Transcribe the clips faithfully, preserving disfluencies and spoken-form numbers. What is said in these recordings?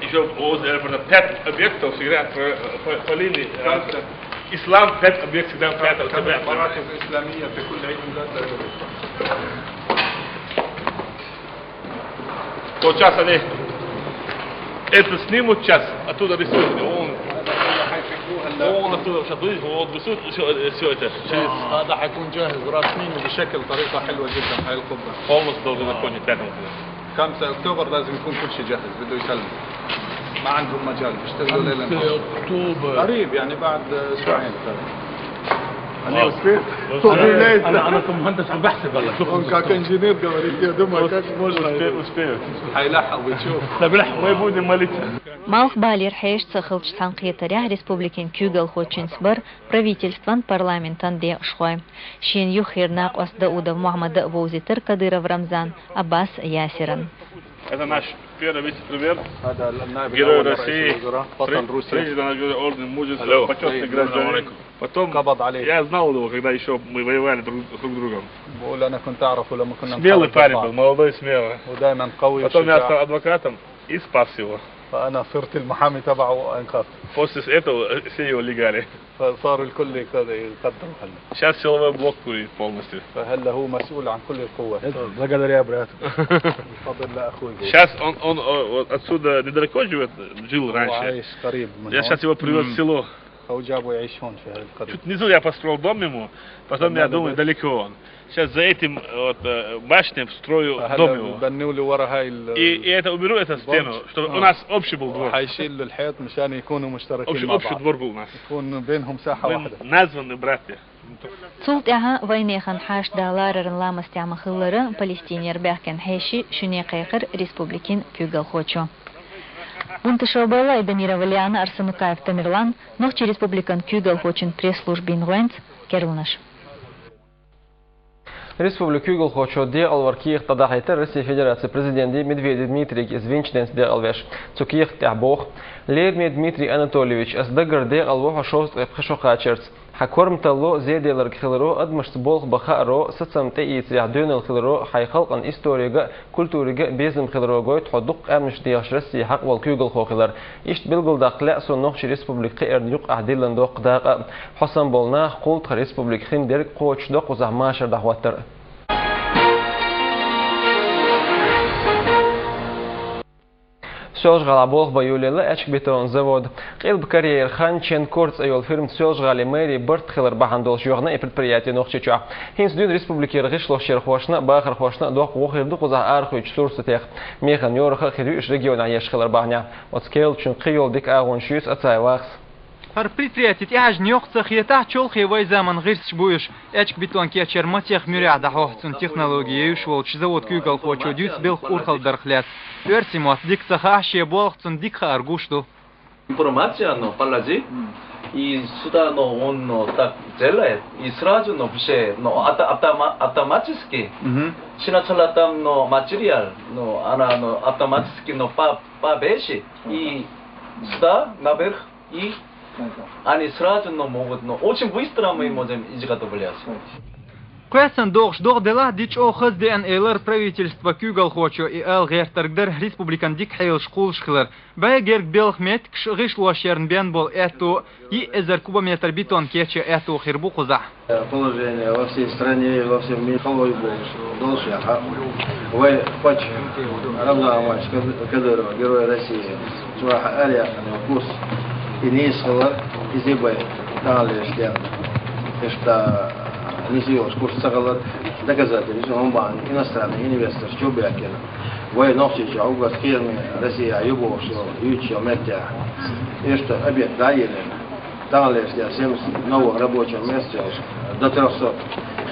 Еще возле аэропорта пять объектов всегда по, по, по линии. Э, Ислам пять объектов всегда прятал себя. Исламия, Тот час они это снимут, час оттуда рисуют. Он, он оттуда сейчас, видишь, вот рисует все, все это. Через هذا حيكون جاهز رسميا بشكل طريقة حلوة جدا هاي القبة. Полностью должен закончить пятого. خمسة أكتوبر لازم يكون كل شيء جاهز، بده يسلم. ما عندهم مجال، بيشتغلوا ليل نهار. أكتوبر. قريب، يعني بعد أسبوعين ترى. أنا أنا، أنا كمهندس عم بحسب هلا. شوف، он как инженер говорит, я думаю, как можно. حيلحق وبتشوف. لا، بلحق. ما يبون الملك. Малхбалер хьежца хилча цхьан кхетарехь республикин куьйгалхочуьнца бар правительстван, парламентан декъашхой. Шен юххера накъост Даудов Мухьаммада а вовзийтар Кадыров Рамзан, Аббас Ясиран. Это наш первый вице-премьер, герой России, трижды награждённый орден Мужества, почётный гражданин. Потом я знал его, когда ещё мы воевали друг, друг с другом. بقول أنا كنت أعرفه لما كنا نحارب. Смелый парень был, молодой, смелый. ودائما قوي وشجاع. Потом я стал адвокатом и спас его. فأنا صرت المحامي تبعه وأنقذته. После этого все его легали. فصار الكل يقدم هلا. Сейчас силовой блок курит полностью. فهلا هو مسؤول عن كل القوات. Это благодаря брату. بفضل الله أخوي. Сейчас он, он, э, вот отсюда недалеко живёт, жил раньше. هو عايش قريب من هون. Я сейчас его привёз в село. هو جابه يعيش هون في هاي القرية. Чуть внизу я построил дом ему, потом я думаю, далеко он. Сейчас за этим, э, вот, э, башней строю дом его. بنوا له ورا هاي ال- И, и это уберу, эту стену, чтобы у нас общий был двор. حيشيل له الحيط مشان يكونوا مشتركين مع بعض. Общий, общий двор был у нас. يكون بينهم مساحة واحدة. Мы названы братья. Цул тӀаьхьа вайнехан хьаштдаларан ламастехь ма-хиллара, Палестинера баьхкина хьеший шуьне кхайкхира республикин куьйгалхочо. Бунташова Белла, Айдамирова Лиана, Арсанукаев Тамерлан, Нохчийн Республикан куьйгалхочун пресс-службин гӀоьнца, керланаш. Республикан куьйгалхочо декъалвар кехат дӀадахьийтар Российн Федерацин президента Медведев Дмитрийга, иза винчу денца декъалвеш. Цу кехата тӀехь боху: «Лермедов Дмитрий Анатольевич, аса даггара декъалву хьо шовзткъе пхи шо кхачарца. Хьан корматалло, зеделларг хиларо, адамашца болх бан хааро, сацам тӀеийцарехь доьналла хиларо, хьайн халкъан историга а, культурига а безам хиларо гойту хьо дуккха къаьмнаш дехаш Россе хьакъ волу куьйгалхо хилар. Иштта билгалдаккха лаьа суна Нохчийн Республика кхиарна юккъехь диллина доккха дакъа а, хьо санна болу нах кхул тхан республика хин дерг а кхочуш доккха узахь машар дӀахӀоттар а». Соьлжа-ГӀалахь болх бан йолаелла аьчка-бетонан завод. Къилба карьеран хан «Ченкор» цӀе йолу фирма Соьлжа-ГӀалин мэрин барт хилар бахьана долуш йоьхна и предприяти Нохчийчохь. ХӀинца дуьйна республикера гӀишлошъярхошна а, бахархошна а доккха гӀо хир ду кхузахь арахуьйчу сурсатех. Механа йорах а хир ю уьш регионехь еш хилар бахьанехь. Оцу керлачун кхин йолу дика агӀонаш юьйцу Ацаев Вахас. ХӀара предприяти тӀехьаьжна йоккха ца хетахь, чолхе вайн заманан гӀирсаш бу уьш. Аьчка-бетон кечъяр масех муьрехь дӀахьохьу, цуьнан технологи евзаш волчу заводан куьйгалхочо дуьйцу белхан урхаллах лаьцна. Оьрсийн мотт дика ца хаахь, шен болх цунна дика хаар гуш ду. Информация, но положи. И сюда, но он, но так делает. И сразу, но все, но авто-, автома-, автоматически. Сначала там, но материал, но она, но автоматически, но по, по вещи. И сюда, наверх. И они сразу, но могут, но очень быстро мы можем изготовлять. Кхоьссина догӀуш догӀа делахь, ди чӀогӀа хаза деана, элира правительстван куьйгалхочо. И ала гӀертарг дара республикан дика хьелаш кхуллуш хилар. БӀе герга белхан меттигаш, гӀишлошъярна бен болу аьтто, йиъ эзар кубометр бетон кечъян аьтто хир бу кхузахь. Положение во всей стране и во всем мире халой болуш долуш яха. Вай паччахь Рамзан Ахматович Кад-, Кадыров, Герой России, цо хьаьракхо курс и нийса хилар, и зибай таханлераш ден. Иштта нийса йолуш курс ца хилар, доказательство, он бахьана иностранный инвестор чу баьхкина. Вай Нохчийчохь уггар кхераме Россия ю бохуш йолу, юьйцуш йолу меттехь. Иштта объект дӀайиллина. Таханлераш ден семьдесят новых рабочих мест йолуш, до трёхсот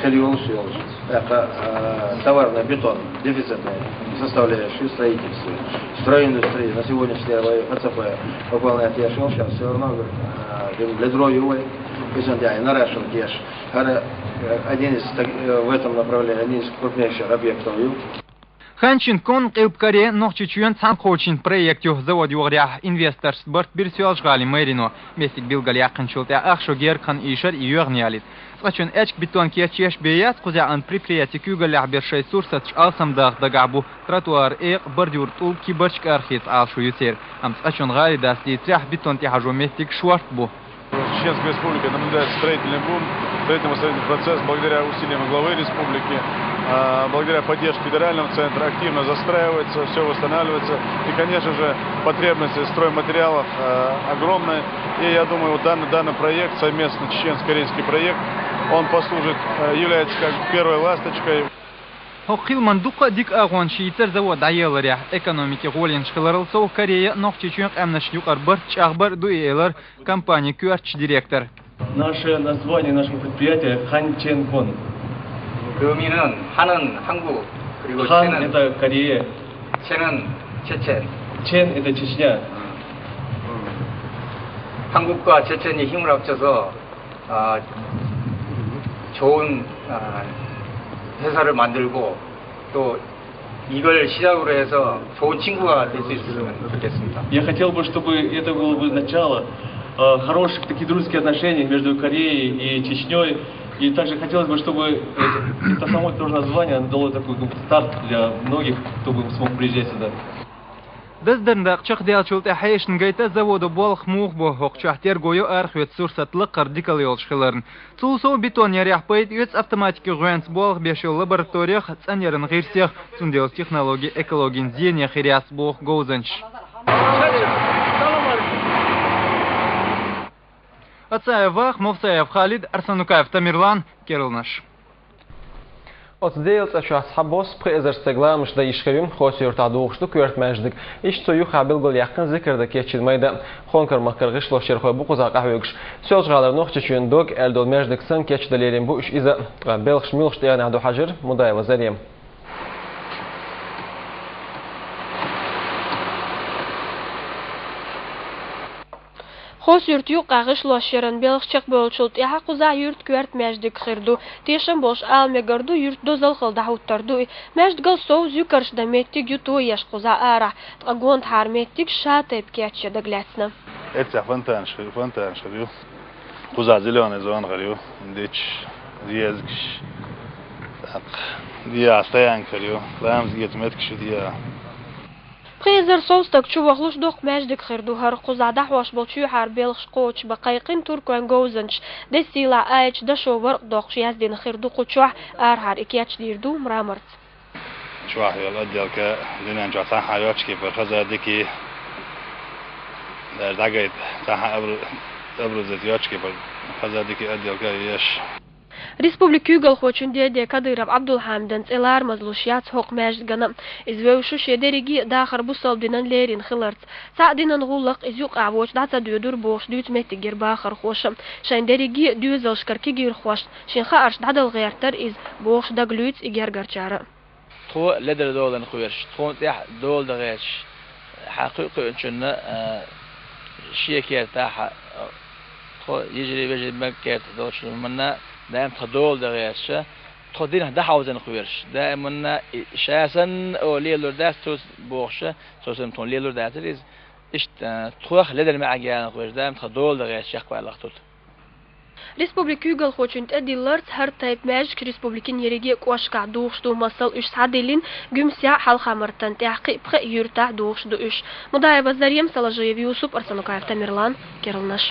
хила йолуш йолуш. ТӀаккха, а, товарный бетон, дефицитная составляющая строительства. Стройиндустрия на сегодняшний день вай Х Ц П выполнять еш йолуш, сейчас всё равно, говорит, а, ледро ю вай, иза дяй наращивать еш. ХӀара, э, один из так-, э, в этом направлении, один из крупнейших объектов ю. Ханчин Кон Къилб Корея Нохчийчоьн цхьаьнакхочун проект ю. Завод йогӀарехь инвесторшца барт бира Соьлжа-ГӀалин мэрино. Меттиг билгалъяьккхинчул тӀаьхьа ах шу герга хан ийшар и йоьгӀна ялийта. Цкъачун аьчка бетон кечъеш бен яц, кхузахь а предприяти куьйгаллехь беш шайн сурсаташ алсамдаха дагахь бу. Тротуар экъа, бордюр тӀулг, кибарчка архица Ӏалашо ю церан. Амма цкъачун гӀали дас дийцарехь, бетон тӀехьажо меттиг шортта бу. В Чеченской Республике наблюдается строительный бум, строительно-восстановительный процесс благодаря усилиям главы республики, а, благодаря поддержке федерального центра активно застраивается, все восстанавливается. И, конечно же, потребность стройматериалов, а, огромная. И я думаю, вот данный, данный проект, совместно чеченско-корейский проект, он послужит, э, является как первой ласточкой. ХӀокху хиламан дуккха а дика агӀонаш йийцар завод дӀаеларехь. Экономикин гӀоланаш хиларал сов, Корея Нохчийчоьн къаьмнашна юкъара барт чӀагӀбар а ду и, элира компанин коьртачу директора. Наше название нашего предприятия Ханченкон. Кыыминын, Ханын, Хангу, 그리고 Хан — это Корея. Ченын, Чечен. Чен — это Чечня. 한국과 제천이 힘을 합쳐서, 아, 좋은, 아, 회사를 만들고 또 이걸 시작으로 해서 좋은 친구가 될 수 있었으면 좋겠습니다. Я хотел бы, чтобы это было бы начало, э, хороших таких дружеских отношений между Кореей и Чечнёй. И также хотелось бы, чтобы это, это само тоже название, оно дало такой, ну, старт для многих, кто бы смог приезжать сюда. Даздан дакъа чекхдаьллачул тӀаьхьа хьешна гайта заводо болх муха бу, хӀокху чохь терго йо арахоьцу сурсат лакхара дикал йолуш хиларна. Цул сов бетон ярехь пайда оьцу автоматикин гӀоьнца болх беш йолу лабораторех, цӀанъяран гӀирсех, цундела технологи экологин зене хир яц, боху говзанчаша. Ацаев Вах, Мовсаев Халид, Арсанукаев Тамерлан, Керланаш. Оцу Делан цӀа чохь цхьабосса пхи эзар стаг ламаз дан йиш хир ю. Хоси-Юьртахь духуш ду коьрта маьждиг. Иштта цу юххехь билгалъяьккхина зикар дан кечдина майда. Хонкар-махкара гӀишлошъярхой бу кхузахь къахьоьгуш. Соьлжа-ГӀалара Нохчийчоьнан дог аьлла долу маьждиг санна кечдан лерина бу уьш иза. Ткъа белхаш муьлхачу тӀегӀанехь ду хьажар Мудаева Зарема. Хоси-Юьрта юккъехь гӀишлошъяран белхаш чекхбевллачул тӀаьхьа кхузахь юьртан коьрта маьждиг хир ду. Тешам болуш ала мегар ду, юьртан дозалла хила дӀахӀуттур ду и. Маьждигал сов зуькарш дан меттиг ю тоеш кхузахь арахь, ткъа гондахьара меттиг ша тайпа кечъян дагалаьцна. Эццехь фонтанаш хир ю, фонтанаш хир ю. Кхузахь зелёная зона хир ю, дечиг, резигаш, тӀаккха дегӀан стоянка хир ю, ламаз эца меттигаш ю дегӀан. Пхи эзар сов стаг чувахалуш доккха маьждиг хир ду хӀара. Кхузахь дӀахьош болу чоьхьара белхаш кхочушбан кхайкхина туркойн говзанчаша. Деза сийлахь аячу дашо варкъ доккхуш яздина хир ду кху чохь, арахьара и кечдийр ду мраморца. Чохь йолу отделка динан чохь цхьанхьа йоцчу кепара хаза дика, даже дӀагайта цхьанхьа абру-, абрузит йоцчу кепара хаза дика отделка еш. Республикан куьйгалхочун деде Кадыров Ӏабдулхьамидан цӀе ларамазлуш яц хӀокху маьждигана. Иза вевзаш ву шен дерриге а дахар бусалба динан лерина хиларца. Цхьаъ динан гӀуллакх иза юкъахь воцуш дӀа ца доьдура бохуш дуьйцу меттигера бахархоша. Шайн дерриге а доьзалшкара кегийрхошна шен хаарш дӀадала гӀертара иза бохуш дагалуьйцу и гергарчара. Тхо ледара долан кхоьруш, тхуна тӀехь дола дан гӀерташ, хьан кхуьу кхуьучунна, а, шен кертахь, а, тхо йижарий-вежарий мега керта долчунна манна, даим тхан дола дан гӀерташ, тхо динах дӀахьовзан кхоьруш, даиманна и ша санна, о, лелур дац цо бохуша, цо санна тхуна лелур дацара иза. Иштта, а, тхох ледара маьӀӀе гена кхоьруш, даим тхан дола дан гӀерташ чекхваьлла тхо. Республикан куьйгалхочун тӀедилларца хӀара тайпа маьждигаш республикан ерриге а кӀошташкахь духуш ду. Масала, уьш схьадиллина Гуьмсехь, Хьалха-Мартан, тӀаьхьа кхин а пхи юьртахь духуш ду уьш. Мудаева Зарема, Салажиев Юсуп, Арсанукаев Тамерлан, Керланаш.